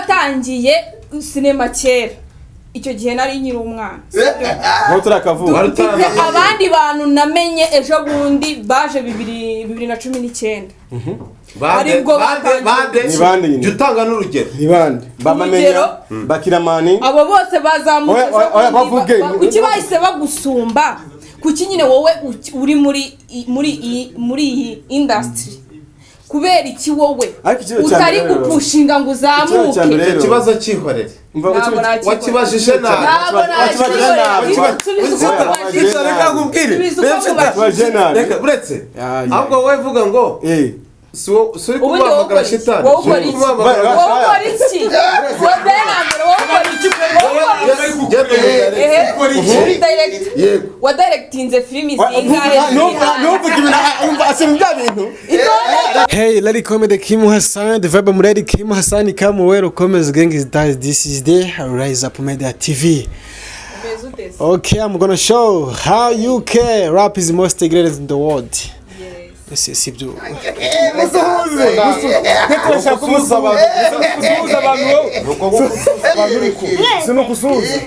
Watangiye sinema kera, icyo gihe nari nkiri umwana. Nko turakavuga. Wari Mfite abandi bantu namenye ejo bundi baje 2019. Bande, Aribwo bande, batangiye. bande. Ni bande nyine? Jya utanga n'urugero. Ni bande bamamenya? Urugero? Bakiramani. Abo bose bazamutse Oya, oya, oya, ejo bundi. bavuge. Kuki bahise bagusumba? Kuki nyine wowe uri muri iyi industry, kubera iki wowe Ariko ikibazo cya utari mbere rero- gupushinga ngo Ikibazo cya uzamuke? mbere Icyo rero- kibazo cyihorere. Umva, Ntabwo nakibona. Wakibajije nabi. Ntabwo Wakibajije nabi. nakibona. Subiza uko Oya, mubajije. wakibajije Reka nkubwire. Subiza uko Reka- mubajije. Wakibajije nabi. Reka uretse Ya, ya. ahubwo wowe vuga ngo si uri Ubundi wowe kumuhamagara ukora iki? shitani. Wowe ukora Uri iki? kumuhamagara. Wowe ukora iki? Wowe mbere na mbere, wowe ukora iki? Wowe ukora iki? Ehe, uri director. Yego. Wadirectinze filimi zingahe? Ntuvuge ibintu, umva, asema bya bintu. Hey, Larry Comedy Kim Hassan, the vibe Mureri Kim Hassan Kamuwero Comedy Gang is that this is the Rise Up Media TV. Umeze ute se? Okay, I'm gonna show how UK rap is most greatest in the world. Yes. Si sibyo. Musuhuze. Turashaka Gusuhuza abantu. gusuhuza abantu wowe. Ni uko gusuhuza Abantu uri ku. Si no gusuhuza.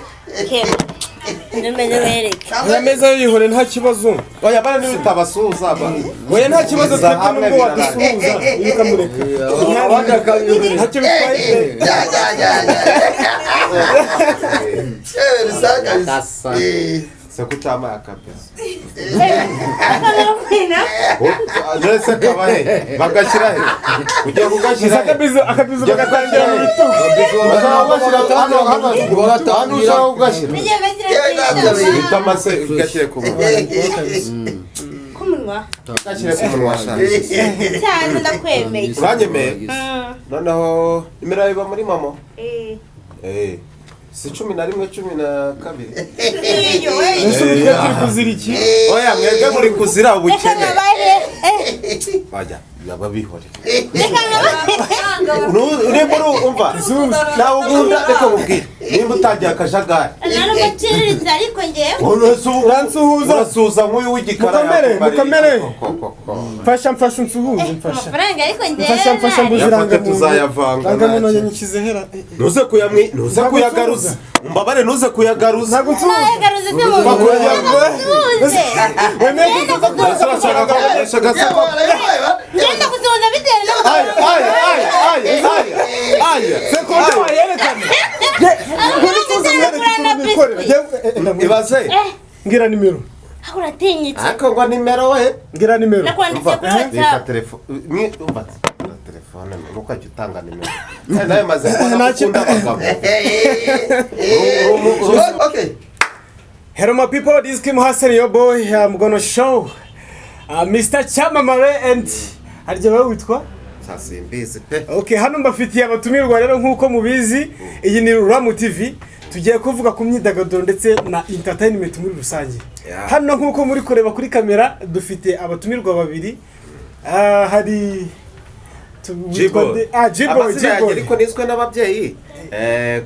Nimeze wereke. Aya yihore, nta kibazo. Oya, bana, niba utabasuhuza Oya, nta kibazo, Za twebwe hamwe nubwo birarangira. wadusuhuza iyo ukamureka Abandi akabihorera. ntacyo bitwaye. Ya, ya, ya, ya. Eh, bisa kabisa. Se kutamaye akabizo ndetse kaba he? Bagashyira he? Ugiye kugashyira he? Akabizo, akabizo bagatangira mu bitugu. Ushaka kugashyira hano, hano hano ushaka kugashyira? Yewe. Bitama se ugashyire ku munwa. K'umunwa. Ugashyire ku munwa sha. Cyane, ndakwemeye. Uranyemeye? Noneho nimero iba muri mamo. Eh. Si 11, 12. Iyo we. Ese ubu twe turi kuzira iki? Oya, mwebwe muri kuzira Reka ubukene. nkabahe. Eh, Bajya baba bihorera. Reka nkabahe. Nimba uri, umva, nawe ukunda, reka mubwire, nimba utagiye akajagari. Nta nubwo nciriritse, ariko ngewe. Uransuhuza. Urasuhuza nk'uyu w'igikara. Mukomere, yakumariye. mukomere. Ko, ko, ko. Mfasha, mfasha unsuhuze, mfasha. Amafaranga, ariko ngewe. Mfasha, mfasha, mbuze Yafate. irangamuntu. Tuzayavanga. Irangamuntu Ntacyo. yanjye nyishyize hera. Ntuze kuyamwi, ntuze Ntabwo kuyagaruza. Umbabare, ntuze kuyagaruza. Ntabwo nsuhuza. Nagaruze se mu Bakuyaguze. Wemeye ko tuza Urasa urashaka kugurisha agasoko. Ngenda gusuhuza bitewe no Aya, aya, aya, aya, aya, aya. Sekonde wayerekana. Ngwino usuhuze, mwereke utuntu nikorera. Ibaze. Ngira nimero. Uratinyitse. Ariko ngo nimero we. Ngira nimero. Nakwandikiye kuri Reka WhatsApp. telefone, umva, telefone nuko ajya utanga nimero. Nawe maze kubona ko ukunda abagabo. Okay. Hello my people, this is Kim Hassan, your boy. I'm gonna show Mr. Chamamare and harya wowe witwa? Simbizi pe. Okay, hano mbafitiye abatumirwa rero. Nk'uko mubizi, iyi ni Ramu TV. Tugiye kuvuga ku myidagaduro ndetse na entertainment muri rusange. Hano nk'uko muri kureba kuri kamera, dufite abatumirwa babiri. Hari witwa G-Boy. Ah, G-Boy, Amazina yanjye G-Boy. ariko nizwe n'ababyeyi,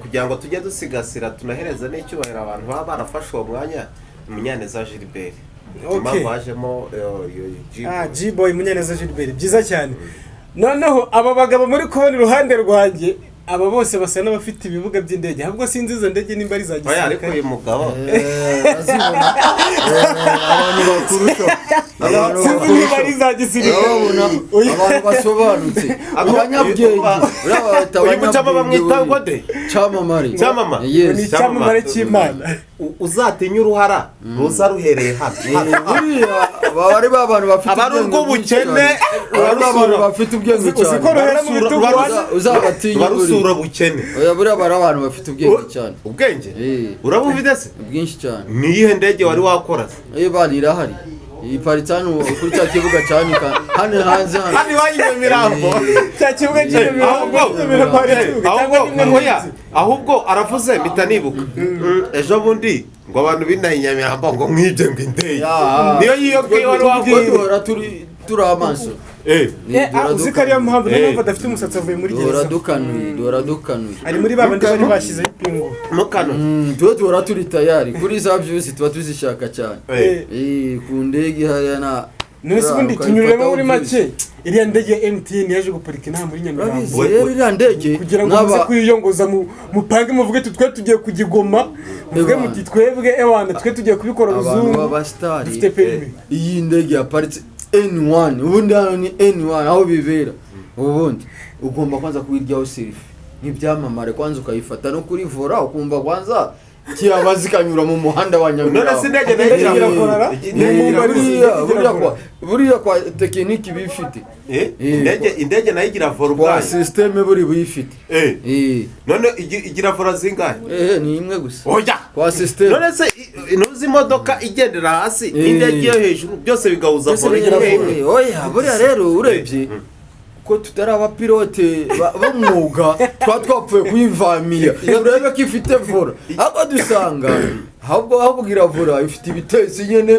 kugira ngo tujye dusigasira tunahereze n'icyubahiro abantu baba barafashe uwo mwanya, Munyaneza Gilbert. Impamvu hajemo iyo Ah, G-Boy. G-Boy Munyaneza Gilbert, byiza cyane. Noneho aba bagabo muri kubona iruhande rwanjye, aba bose basa n'abafite ibibuga by'indege, ahubwo sinzi izo ndege nimba ari iza Oya, ariko gisirikare. uyu mugabo Azibona. Abantu bakurusha, abantu Sinzi niba ari bakurusha iza gisirikare. urababona, abantu basobanutse, abanyabwenge, uriya babita Uyu mucama abanyabwenge. bamwita Buriya. ngo de? Cyamamare. Cyamama. Ni Yes. icyamamare cy'Imana. Uzatinye uruhara ruza ruhereye hano. Buriya baba ari ba bantu bafite Aba ari ubwenge bwinshi urw'ubukene, cyane. Aba ari ba bantu urarusura. bafite ubwenge Uzi ko cyane. ruhera mu bitugu. Uzabatinya Ruba buriya. rusura bukene. Oya, buriya bari abantu bafite ubwenge cyane. Ubwenge? Eh. Urabufite se? Bwinshi cyane. Ni iyihe ndege wari wakora se? Eh, bana, irahari, iparitse hano kuri cya kibuga cya hano hanze hano. Hano iwanyu i Nyamirambo. Cya kibuga cy'Inyamirambo. Ahubwo Nyamirambo hari ikibuga ahubwo cyangwa nimwe oya, ahubwo aravuze mpita nibuka. Ejo bundi ngo abantu b'inaha i Nyamirambo ngo mwibye ngo indege. Ya. Niyo yiyo ngiyo wari Twe wakora. duhora turi amaso. Eh, ah, uzi ko ariyo mpamvu, niyo Eh. mpamvu adafite umusatsi, avuye muri Duhora gereza. dukanuye, duhora dukanuye. Ari muri ba bandi bari bashyizeho ipingu. Mukano. Tuba duhora turi tayari kuri za views, tuba tuzishaka cyane. Eh. Eh, ku ndege hariya na None se ubundi ukayifataho tunyuremo muri views. make. Iriya ndege ya MTN yaje guparika inaha muri Urabizi Nyamirambo rero iriya ndege kugira ngo muze kwiyongoza, mupange muvuge tuti twe tugiye kugigoma, muvuge Ewana. muti twebwe ewana twe tugiye kubikora abantu ruzungu, b'abasitari, dufite perimi. Iyi ndege yaparitse N1, ubundi hano ni N1 aho bibera. Ubundi ugomba kwanza kuyiryaho selfie nk'ibyamamare, kwanza ukayifata no kuri volant, ukumva kwanza kiraba zikanyura mu muhanda wa None Nyamirambo. se indege nayo Indege igira irakorara? Indege igira Buriya buriya kwa buriya kwa tekiniki bifite. Indege nayo igira volant kwa ubwayo. système buri buyifite. None igira volant zingahe? Ni imwe gusa. Oya. Kwa système. None se ntuzi imodoka igendera hasi n'indege yo hejuru byose bigahuza Byose volant bigira imwe? volant. Oya, buriya rero urebye ko tutari abapilote b'umwuga, tuba twapfuye kuyivamiya turebe ko ifite volant, ahubwo dusanga ahubwo ahubwo volant ifite ibitesi nyene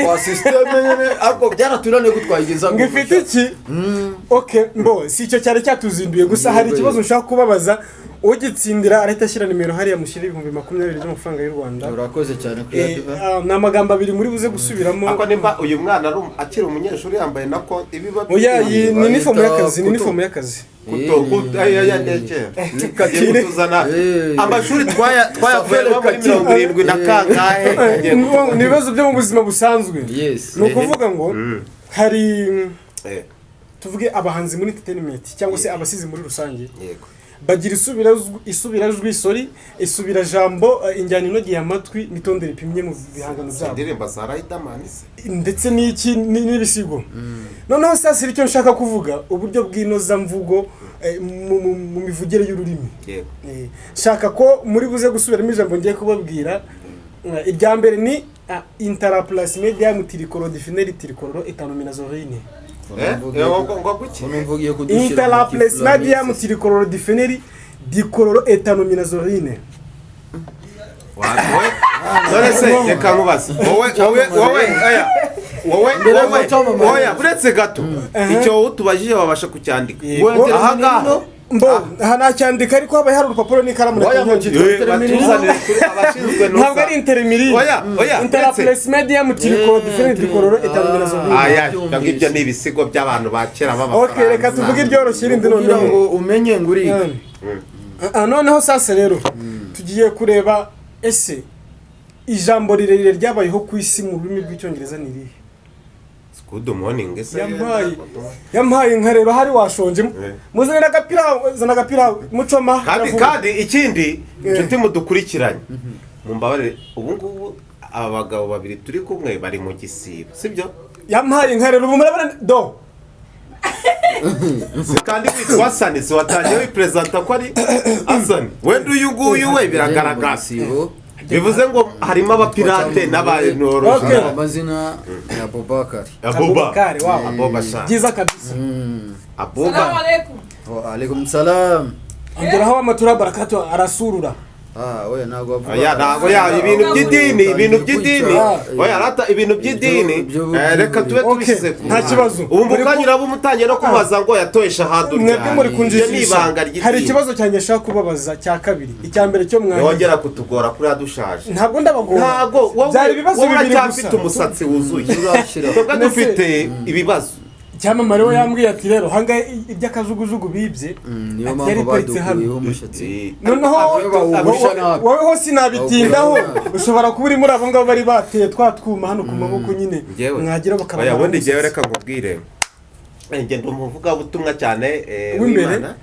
kwa système nyene, ariko byaratunaniye ko twayigeza. Ngo ifite iki? Okay, mbo si icyo cyari cyatuzinduye gusa, hari Yego, ikibazo yego. nshaka kubabaza. Ugitsindira arahita ashyira nimero hariya, mushyire 20,000 by'amafaranga y'u Rwanda. Urakoze cyane kuri Ni amagambo abiri muri buze gusubiramo. Ariko nimba uyu mwana ari akiri umunyeshuri yambaye nako ibiba Oya, iyi ni inifomu Bayita y'akazi, ni kuto. inifomu y'akazi. Tugiye kutuzana amashuri twayavuyemo muri 70 na kangahe? Tugiye Ni ibibazo byo mu buzima busanzwe. Yes. Ni ukuvuga ngo hari, tuvuge abahanzi muri entertainment cyangwa se abasizi muri rusange, bagira isubirajwi, sorry, isubirajambo, injyana inogeye amatwi n'itonde ripimye mu bihangano byabo. Indirimbo za Riderman se? Ndetse n'iki n'ibisigo. Noneho sasa icyo nshaka kuvuga, uburyo bw'inozamvugo mu mivugire y'ururimi. Shaka ko muri buze gusubiramo ijambo ngiye kubabwira. Irya mbere ni interplasmedium trichlorodiphenyl tricoloro ethanominazorine. Ngo guki? Mvugiye kudushyira mu Interplasmedium kifuramizi. trichlorodiphenyl dicoloro ethanominazorine. Wowe none se reka nkubaze, wowe aya wowe Mbere wowe y'uko cyamamare. Oya, uretse gato, icyo wowe utubajije wabasha kucyandika? Yego. Aha ngaha. Mbo aha nacyandika, ariko habaye hari urupapuro n'ikaramu. Oya, ngo natangiye. cyitwa terminino. Batuzanire kuri abashinzwe. Ntabwo ari intermirine. Oya, oya, uretse Interplasmedium trichlorodiphenyl dicoloro ethanominazorine. Aya, ibyo ngibyo ni ibisigo by'abantu ba kera b'Abafaransa. Okay, reka tuvuge iryoroshye irindi Kugira noneho. ngo umenye ngo uriga. Noneho sasa rero tugiye kureba ese ijambo rirerire ryabayeho ku isi mu rurimi rw'Icyongereza ni irihe? Good morning se? Yampaye inka rero, hari washonje, muzanira agapira, zana agapira mucoma. Kandi Ndavuga. kandi ikindi, inshuti mudukurikiranye, mumbabarire, ubu ngubu aba bagabo babiri turi kumwe bari mu gisibo, sibyo? Yampaye inka rero, ubu murabona do. Si kandi witwa Asani? Si watangiye wiperezanta ko ari Asani? Wenda uyu nguyu we biragaragara, Sibo. bivuze ngo harimo abapirate n'abantu. Okay. Amazina ya Abubakar. Abuba. Abubakar, wow. Abuba sha. Byiza kabisa. Abuba. Salamu alaikum. Wa alaikum salam. Ongeraho amatura barakatu arasurura. Ah, oya, ntabwo bavuga. Oya, ntabwo ya ibintu by'idini, ibintu by'idini. Oya rata, ibintu by'idini. Reka tube Okay, tubishyize ku nta ruhande. kibazo. Ubu mukanya uraba umutangiye no kubaza ngo yatoye shahadu. Mwebwe muri Iryo ni kunjijisha. ibanga ry'idini. Hari ikibazo cyanjye nshaka kubabaza cya kabiri. Icya mbere cyo mwanjye. Yongera kutugora kuriya dushaje. Ntabwo ndabagora. Ntabwo wowe Byari ibibazo wowe bibiri uracyafite gusa. umusatsi wuzuye. Turashira. Twebwe dufite ibibazo. Icyamamare we yambwiye ati rero hangahe iby'akajugujugu bibye, Niyo ati mpamvu yari iparitse hano. badukuyeho umushatsi. Noneho Bawugusha nabi. wowe ho sinabitindaho. Bawugusha nabi. Ushobora kuba uri muri abo ngabo bari bateye twa twuma hano ku maboko nyine, Njyewe. mwagira bakaba. Oya, ubundi njyewe reka nkubwire. Njye ndi umuvugabutumwa cyane W'imbere? w'Imana.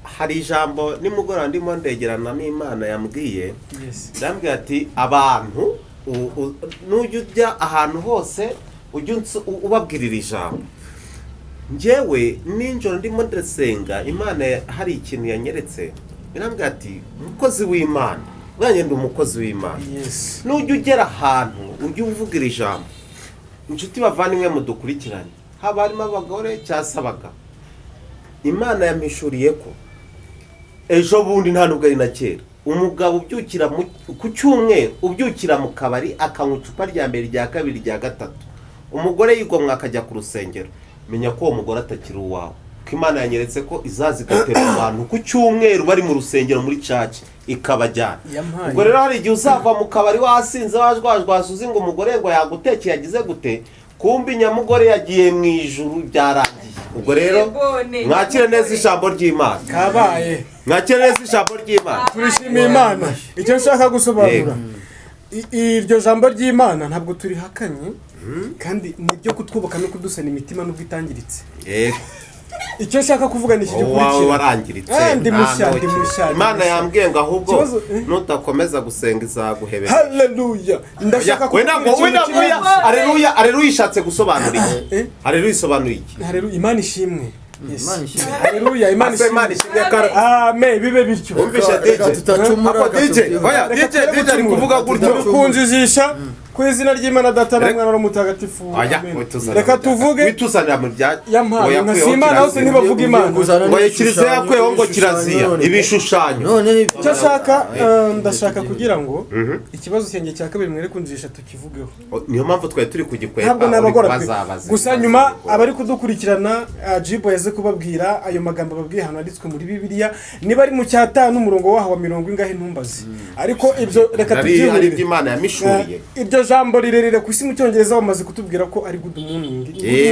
Hari ijambo nimugoroba ndimo ndegerana n'Imana yambwiye. Yes. Ndambwira ati abantu nujya ujya ahantu hose ujye ubabwirira ijambo. Njyewe nijoro ndimo ndasenga Imana, hari ikintu yanyeretse, irambwira ati umukozi w'Imana, bwanjye ndi umukozi w'Imana. Yes. Nujya ugera ahantu ujye uvugira ijambo. Inshuti bavandimwe mudukurikiranye, haba harimo abagore cyangwa se abagabo, Imana yampishuriye ko ejo bundi, nta nubwo ari na kera, umugabo ubyukira ku cyumweru, ubyukira mu kabari akanywa icupa rya mbere, rya kabiri, rya gatatu, umugore yigomwa akajya ku rusengero, menya ko uwo mugore atakiri uwawe, ko Imana yanyeretse ko izaza igatera abantu ku cyumweru bari mu rusengero muri church ikabajyana. Yampaye. Ubwo rero hari igihe uzava mu kabari wasinze, wajwajwasa, uzi ngo umugore ngo yagutekeye, yagize gute. Kumbi nyamugore yagiye mu ijuru, byarangiye. Ubwo rero mwakire neza ijambo ry'Imana. Kabaye. Mwakire neza ijambo ry'Imana. Turishimiye Imana. Icyo nshaka gusobanura, iryo jambo ry'Imana ntabwo turihakanye, kandi ni iryo kutwubaka no kudusana imitima nubwo itangiritse. Icyo nshaka kuvuga ni iki Wawe gikurikira. warangiritse. Ndi mushya, Nta ndi ntoki. mushya, ndi Imana mushya. yambwiye ngo ahubwo Ikibazo, nutakomeza gusenga izaguhebera. Haleluya. Ndashaka We ntabwo, we kubwira ntabwo, ikintu kimwe. Aleluya, aleluya ishatse gusobanura iki? Aleluya isobanuye iki? Haleluya, Imana ishimwe. Yes. Imana ishimwe. Haleluya, Imana Ase Imana ishimwe. ishimwe kara. Amen, bibe bityo. Wumvishe Reka DJ? tutacumura, Ako reka DJ, tubyihorere. oya, Reka DJ, turebe DJ ari gucumura. kuvuga gutyo. Kunjijisha ku izina ry'Imana Data na Mwana n'Umutagatifu. Oya, Amen. wituzanira Reka mu bya- tuvuge wituzanira mu bya yampaye ngo nka yakuyeho si Imana hose kirazira. ntibavuga Imana. Kuzana Ngo n'ibishushanyo, kiliziya yakuyeho ngo ibishushanyo kirazira, none. ibishushanyo. None Icyo nshaka, ndashaka kugira ngo ikibazo cyanjye cya kabiri mwere kunjijisha tukivugeho. Niyo mpamvu twari turi kugikweba. Ntabwo uri nabagora pe. kubazabaza. Gusa nyuma abari kudukurikirana, Jibo yaze kubabwira ayo magambo ababwiye ahantu handitswe muri Bibiliya, niba ari mu cyatanu umurongo waho wa mirongo ingahe ntumbaze, ariko ibyo reka Hari hari tubyihorere. ibyo Imana yamishuriye. Iryo jambo rirerire ku isi mu Cyongereza bamaze kutubwira ko ari good morning.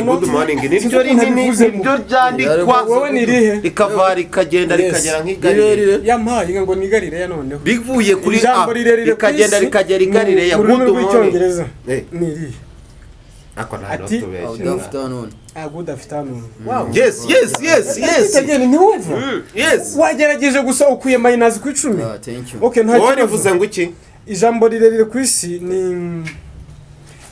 Good morning Sinzi niryo ukuntu rinini, abivuzemo. niryo ryandikwa. Wowe ni irihe? Rikava rikagenda Yes. rikagera nk'igarire. Rirerire. Yampaye inka ngo ni Galileya noneho. Rivuye kuri Ijambo A rirerire ku rikagenda isi rikagera i Galileya. mu rurimi Good morning. rw'Icyongereza ni irihe? Ako nta Ati- tubeshye. Good afternoon. Ah, good afternoon. Wow. Yes, yes, yes, yes. Itagenda ntiwumva. Yes. Wagerageje gusa ukuye minus ku 10. Ah, thank you. Okay, nta Wowe kibazo. rivuze ngo iki? Ijambo rirerire ku isi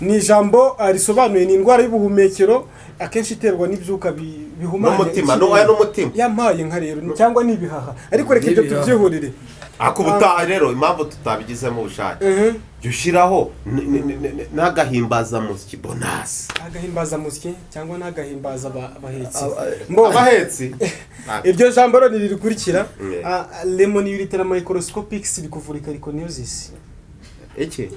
ni ijambo risobanuye ni indwara y'ubuhumekero akenshi iterwa n'ibyuka bihumanya N'umutima, ikirere. n'uwaya n'umutima. Yampaye inka rero cyangwa ni ibihaha, ariko reka ibyo N'ibihaha. tubyihorere. Ako ubutaha rero impamvu tutabigizemo ubushake. Jya ushyiraho n'agahimbazamusyi bonus. Agahimbazamusyi cyangwa n'agahimbaza abahetsi. Mbo Abahetsi. Iryo jambo rero nirikurikira. Mm. Lemon uretera microscopic rikuvura ikarikonosis. Iki?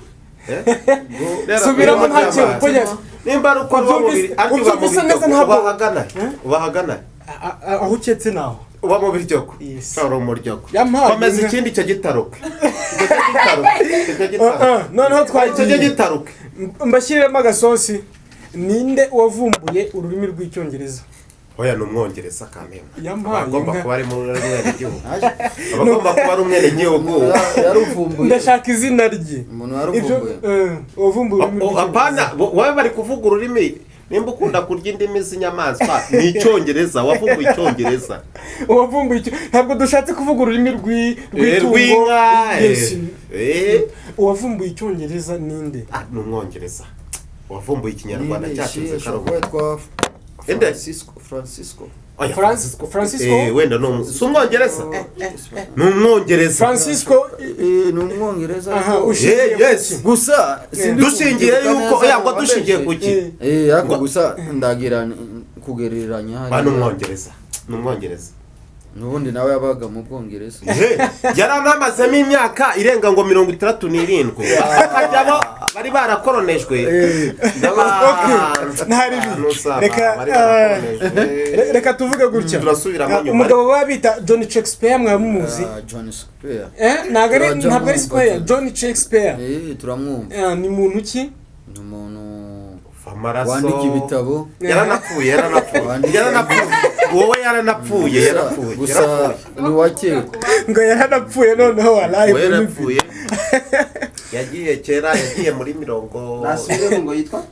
Subiramo nta kintu, oya. Nimba ari uko uba mu biri, ariko uba mu Ubyumvise neza biryogo, ntabwo- ubahagana he? Ubahagana he? Aho uketse naho. Uba mu biryogo. Yes. Uri umuryogo. Yampaye Komeza inka. ikindi icyo gitaruke. Icyo gitaruke. Icyo gitaruke. Noneho Icyo twagiye gitaruke. Mbashyiriremo agasosi. Ninde wavumbuye ururimi rw'Icyongereza? Oya, ni umwongereza kameme. Yampaye Agomba inka. kuba ari mu mwenegihugu. Abagomba kuba ari umwenegihugu. Yaruvumbuye. Ndashaka izina rye. Umuntu waruvumbuye. Ibyo, wavumbuye ururimi O- rw'Icyongereza. Apana, wowe bari kuvuga ururimi. Nimba ukunda kurya indimi z'inyamaswa ni Icyongereza, wavumbuye Icyongereza. Uwavumbuye icyo, ntabwo dushatse kuvuga ururimi rw'itungo. Rw'inka. Yes. Uwavumbuye Icyongereza ninde? Ah, ni umwongereza wavumbuye Ikinyarwanda cyacu Ni nzi ashobora karuhuko. kuba yitwa Inde? Francisco. Francisco. Oya, Francisco? Wenda ni si umwongereza, ni umwongereza. Francisco. Ni umwongereza Aha, ariko- ushingiye Eh, yes. ku ki? Gusa sindi Dushingiye kubyibuka yuko neza oya, ngo ngo dushingiye abeshe. ku ki? Ariko gusa ndagira kugereranya Ba, ni hariya. umwongereza, ni umwongereza. N'ubundi nawe yabaga mu Bwongereza. Yaranamazemo imyaka irenga ngo 67, bakajyamo bari barakoronejwe. Ntari bi. Reka, Bari barakoronejwe. Reka tuvuge gutya. Turasubiramo nyuma. Umugabo baba bita John Shakespeare mwaba mumuzi? Ah, John Square. Ntabwo ari Turajya ntabwo ari mwumva Square, John. John Shakespeare. Turamwumva. Ni muntu ki? Ni umuntu Amaraso. wandika ibitabo. Yaranapfuye, yaranapfuye. Wandika- Yaranapfuye, wowe, yaranapfuye, yarapfuye. Gusa Yarapfuye. ni uwa kera. Ngo yaranapfuye noneho walahi. Wowe, yarapfuye, yagiye kera, yagiye muri mirongo Nasubiremo ngo yitwa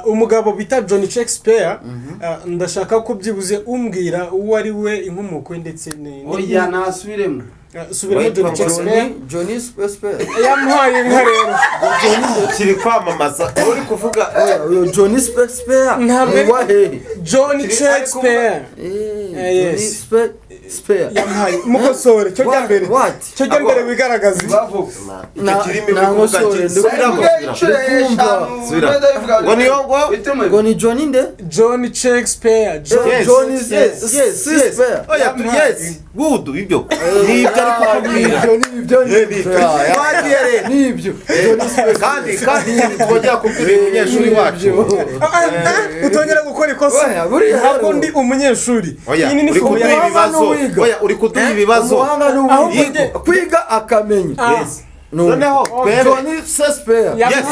Umugabo bita John Shakespeare, ndashaka ko byibuze umbwira uwo ari we, inkomoko ye ndetse Oya, nasubiremo. Subiramo. Witwa John ngo Shakespeare. Johnny Square. Yamuhaye inka rero. Kiri kwamamaza uri kuvuga. Oya, uyu Johnny Square Ntabwo ni ari- uwa hehe? John Shakespeare. Johnny Yes. Square. Yamuhaye mukosore cyo jya mbere. What? Cyo jya mbere wigaragaze. Bavuga. Icyo Na- kirimi uri na kuvuga nkosore, subiramo, Inshuro subiramo. eshanu Subira. ndabivuga. Ngo niyo ngo Bituma Ngo ni Johnny nde? John Shakespeare. John Yes. Johnny Yes, yes, yes. Square. Oya, yes, good, ibyo ni ibyo ari kukubwira. Ibyo ni ibyo ni ibyo. Twagiye rero. Ni ibyo. Kandi twongera kubwira uyu munyeshuri wacu. Utongera gukora ikosa. Oya, buriya Ntabwo rero. ndi umunyeshuri. Oya, Iyi ni uri fomu kuduha yawe. ibibazo. n'uwiga. Oya, uri kuduha ibibazo. Umuhanga ni Ahubwo uwiga. Kwiga akamenya. Ah. Yes. Noneho twebwe Johnny Sesper. Yes.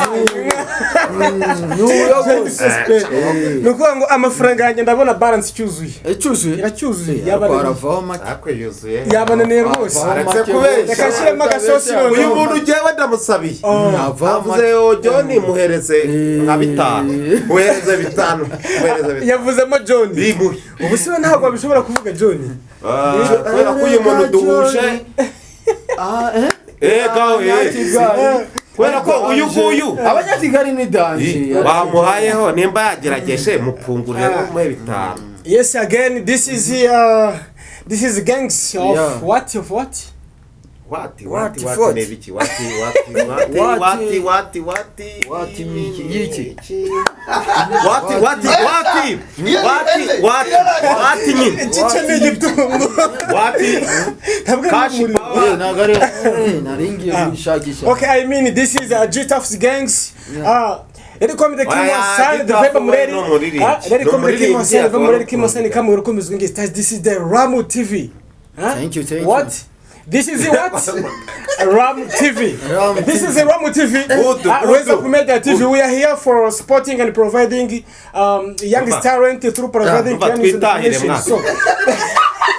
Ni ukuvuga ngo amafaranga yanjye ndabona balance icyuzuye. Icyuzuye. Iracyuzuye. Ariko Yabananiye. haravaho make. Ariko yuzuye. Yabananiye rwose. Haravaho Aretse make. kubeshya. Reka nshyiremo agasosi noneho. Uyu muntu ujyewe ndamusabiye. Haravaho Avuze make. yo John, muhereze nka bitanu, muhereze bitanu, muhereze bitanu. Yavuzemo John. Bimuhe. Ubu si we, ntabwo wabishobora kuvuga John. Ah, kubera ko uyu muntu duhuje. Ah, eh? Eh, gaho, eh. Abanyakigali. Kubera ko uyu nguyu Abanyakigali ni danger. bamuhayeho, nimba yagerageje mupfungurire muhe bitanu. Yes, again, this is gangs of Yeah. what, of what? Wati Wati wati wati what? ni ibiki? Wati wati wati Wati. wati wati wati Wati miki yiki. Wati wati wati wati wati wati nyine. Igice ni igitungo. Wati Ntabwo ari Cash umuriro. power. Eh, ntabwo ari nari ngiye gushakisha. Okay, I mean, this is G-Tuff's gangs. Rero komite Oya, Kimo San the G-Tuff Vibe we Mureri. ni umuririmbyi. Rero Ni komite Kimo umuririmbyi, San the Vibe akaba Mureri Kimo San n'umuririmbyi. kamwe rukomezwe ngi stars. This is the Ramu TV. Huh? Thank you, thank you. What? This is what? Ram TV. Ram This TV. is Ram TV. Good, good. Raise Up Media TV. We are here for supporting and providing young Umva. talent through providing Umva, trainings and twitahire information. mwana. So,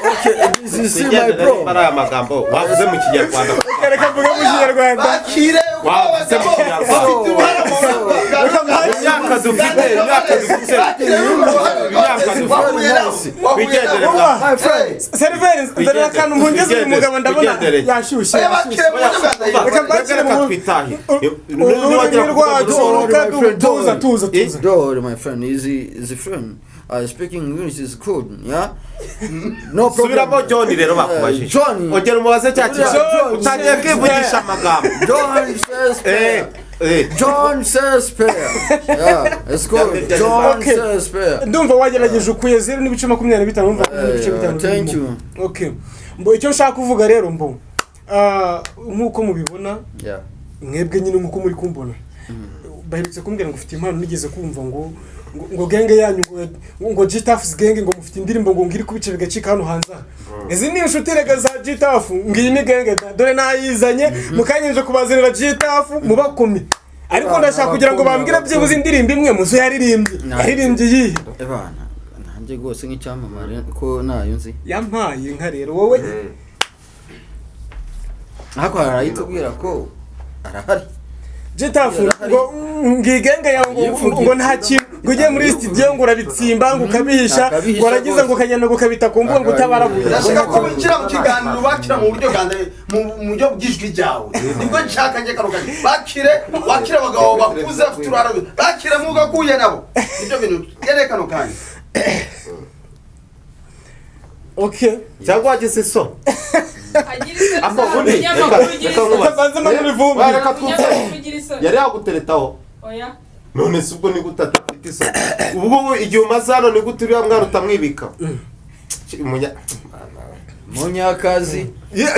Okay, this is my Twigendere bro. nimba ari aya magambo wavuze mu Kinyarwanda. Reka mvuge mu Kinyarwanda. Bakire Wavuze mu Kinyarwanda. bafite uruhare mu Imyaka dufite, imyaka dufite, imyaka dufite. Wahuye nabo, wahuye Twigendere nabo. mwana. My friend. Seriveri, nzanira akantu mpungeze uyu mugabo, ndabona Twigendere. yashyushye. Oya, Yashyushye. bakire mu buryo bwa Ndahiro. Reka mbakire Reka mu twitahe. ururimi rwacu. Don't worry, my friend, don't Tuza, worry. tuza, tuza. Don't worry, my friend. Easy, friend. Speaking English is good, yeah? No problem. Subiramo John rero bakubajije. John. Ongera umubaze cya kibazo. John. Utangiye kwivugisha amagambo. John Shakespeare. Eh, eh. John Shakespeare. Yeah, it's good. John Okay. Shakespeare. Ndumva wagerageje, ukuye 0.25, ndumva 0.5. Thank you. Okay, mbo icyo nshaka kuvuga rero, mbo nk'uko mubibona, Yeah. mwebwe nyine nk'uko muri kumbona, baherutse kumbwira ngo ufite impano. Nigeze kumva ngo gang yanyu, ngo G-Tuff's gang, ngo mufite indirimbo ngo ngiri kubice bigacika hano hanze aha. Izi ni inshuti rega za G-Tuff, ngiyi ni gang dore nayizanye mukanya nje kubazanira G-Tuff mubakumi, ariko ndashaka kugira ngo bambwire byibuze indirimbo imwe muzo yaririmbye. Yaririmbye iyihe? Ebana, nanjye rwose nk'icyamamare ko nayo nzi. Yampaye inka rero wowe. Ariko arayitubwira ko arahari. G-Tuff, ngo ngigenge yawe ngo nta kintu, ngo ujye muri studio ngo urabitsimba, ngo ukabihisha, Akabihisha ngo warangiza ngo rwose. ukagenda ngo ukabita ku mbuga ngo utabarabuye. Ndashaka ko winjira mu kiganiro, bakira mu buryo bwa mbere, mu buryo bw'ijwi ryawe, nibwo nshaka njye kano kanya. Bakire, wakire abagabo bakuze bafite uruhare, bakire mugakuye nabo, nibyo bintu nkeneye kano kanya. Okay. Cyangwa wagize isoni. Agira isoni. Ako ubundi, Umunyamakuru ugira reka isoni. nkubaze. Utavanzemo n'ibivumbi. Oya, reka twumve. Umunyamakuru ugira isoni. Yari yaguteretaho? Oya. None se ubwo ni gute adafite isoni? Ubwo igihe umaze hano, ni gute uriya mwana utamwibika? Munyakazi.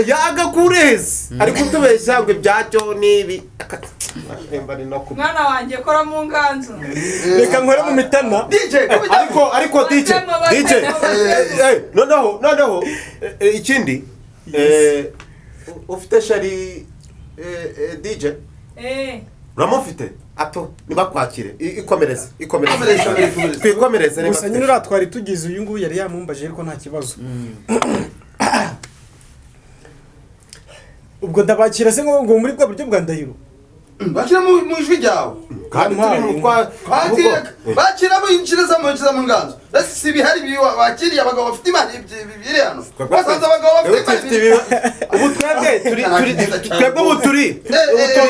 Yagakurezi ari kutubeshya ngo ibya John ibi. Mwana wanjye, kora mu nganzo. Reka nkore mu mitana. DJ. Ariko DJ, Batemo, DJ, batemo, batemo. noneho ikindi, ufite chéri, DJ? Eh. Uramufite ato nibakwakire. Ikomereze, ikomereze. Ikomereze, ikomereze. Twikomereze niba Gusa nyine uriya twari tugize, uyu nguyu yari yamumbaje, ariko nta kibazo. Ubwo ndabakira se ngo muri bwa buryo bwa Ndahiro? Bakira mu ijwi ryawe. Kandi turi mu kwa Bakira, bakira, binjiriza mu njiza mu nganzo. Ese si bihari ibi bakiriye abagabo bafite imana biri hano, basanze abagabo bafite imana Dufite ubu twebwe turi twebwe ubu turi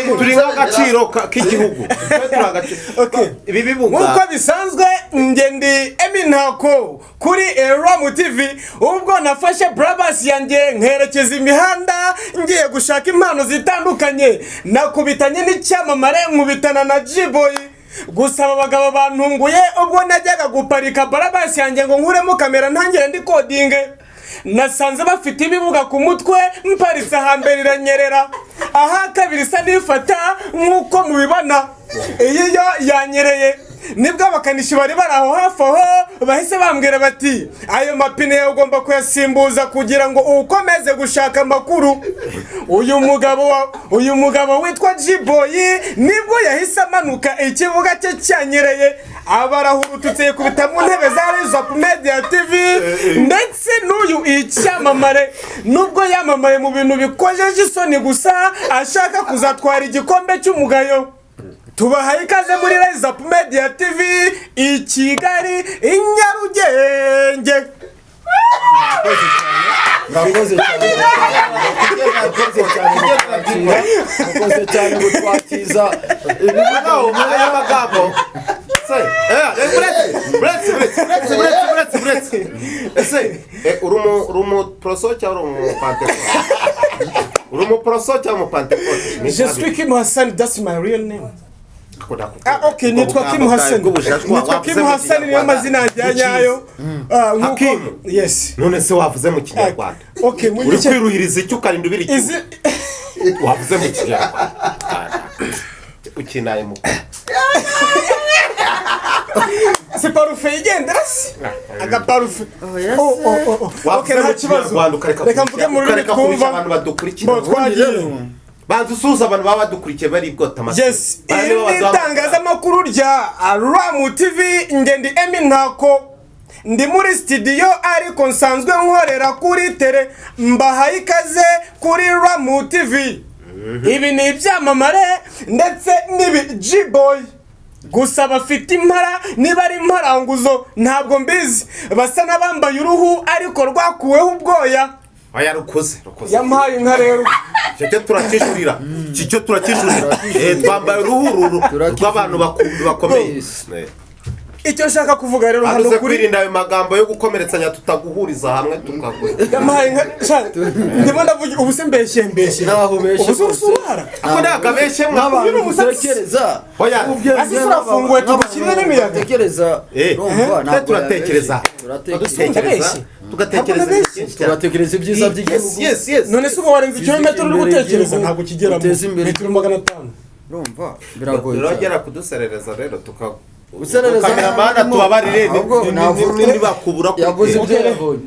ubu turi nk'agaciro k'igihugu. Twe turi agaciro. Okay. Ibi bibuga Nk'uko bisanzwe, njye ndi Eminako kuri Ramu TV. Ubwo nafashe Brabus yanjye nkerekeza imihanda ngiye gushaka impano zitandukanye, nakubitanye n'icyamamare, nkubitana na G-Boy. Gusa aba bagabo bantunguye ubwo najyaga guparika Brabus yanjye ngo nkuremo kamera ntangire ndi kodinge, nasanze bafite ibibuga ku mutwe. Mparitse ahambere iranyerera, aha kabiri isa n'ifata nk'uko mubibona, iyi yo yanyereye. Nibwo abakanishi bari bari aho hafi aho bahise bambwira bati ayo mapine yawe ugomba kuyasimbuza kugira ngo ukomeze gushaka amakuru. Uyu mugabo witwa G-Boy nibwo yahise amanuka ikibuga cye cyanyereye, abarahurututse yikubita mu ntebe za Rise Up Media TV. Ndetse n'uyu icyamamare, nubwo yamamaye mu bintu bikojeje isoni gusa, ashaka kuzatwara igikombe cy'umugayo. Tubahaye ikaze muri Rise Up Media TV i Kigali, i Nyarugenge. Murakoze cyane, murakoze cyane kutwakira, murakoze cyane kutwakiza. Aya magambo se, buretse buretse buretse buretse buretse buretse buretse. Ese uri umuporoso cyangwa uri umupantekote? Uri umuporoso cyangwa umupantekote? Je suis Kim Hassan, that's my real name. Ah, okay, nitwa Kim Hassan. Nitwa Kim Hassan, niyo mazina yanjye ya nyayo. Ah, nkuko Hakim. Yes. None se wavuze mu Kinyarwanda? Okay, mu Uri gice kwiruhiriza icyo ukarinda ubira izi icyo wavuze mu Kinyarwanda ukinaye mu c'est parufe yigendera se, agaparufe. Oh oh oh oh. Wavuze Okay, mu nta kibazo. Kinyarwanda ukareka Reka mvuge mu rurimi ukareka kubisha twumva. abantu badukurikira. Bo twagiye. Banza usuhuza abantu baba badukurikiye bari bwota amatwi. Yes, Bari iri nibo ni baduha itangazamakuru rya Ramu TV. Nge ndi Emi Ntako, ndi muri studio ariko nsanzwe nkorera kuri tele. Mbahaye ikaze kuri Ramu TV. Ibi ni ibyamamare ndetse n'ibi G-Boy gusa bafite impara, niba ari imparanguzo ntabwo mbizi, basa n'abambaye uruhu ariko rwakuweho ubwoya. Oya, rukuze rukuze. Yampaye inka rero. Icyo cyo turakijurira, iki cyo turakijurira. Twambaye uruhu rw'abantu bakomeye. Yes. Icyo nshaka kuvuga rero hano Aruze kuri kwirinda ayo magambo yo gukomeretsanya, tutaguhuriza hamwe tukaguha. Yampaye inka sha, ndimo ndavuga ubu se mbeshye mbeshye? Ntaho ubeshye Ubu se rwose. uruhara? Ako ntabwo abeshye Nk'abantu Uyu ni umusatsi. dutekereza Oya. ubwenge, Asi urafunguye, tugushyirire n'imiyaga. Dutekereza, urumva, Twe ntabwo turatekereza. yabeshye. Turatekereza. Tugatekereza, tugatekereza Ntabwo ibintu byinshi cyane. Turatekereza ibyiza by'igihugu. Yes. None se uba warenze ikirometero uri Imbere gutekereza? y'igihugu, Ntabwo kigeramo uteze imbere. metero 500. Urumva biragoye cyane. Urongera kuduserereza rero tuka Guserereza kameramana ntabwo- tubabarire ahubwo navuze- nibakubura kuri Yavuze twe. ibyo yabonye.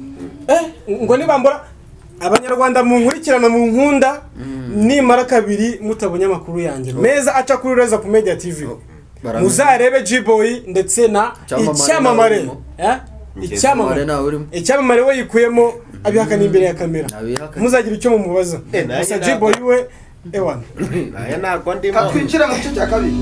Ngo nibambura Abanyarwanda munkurikirana mu nkunda, nimara kabiri mutabonye amakuru yanjye meza aca kuri Rise Up Media TV, Baramenya. muzarebe G-Boy ndetse na Icyamamare icyamamare. nawe urimo. Eh? Icyamamare Icyamamare nawe urimo. Icyamamare we yikuyemo, abihakana imbere ya kamera. Abihakana. Muzagira icyo mumubaza. Nanjye Gusa ntabwo- G-Boy we ewana. Nayo ntabwo ndimo. Katwinjire mu gice cya kabiri.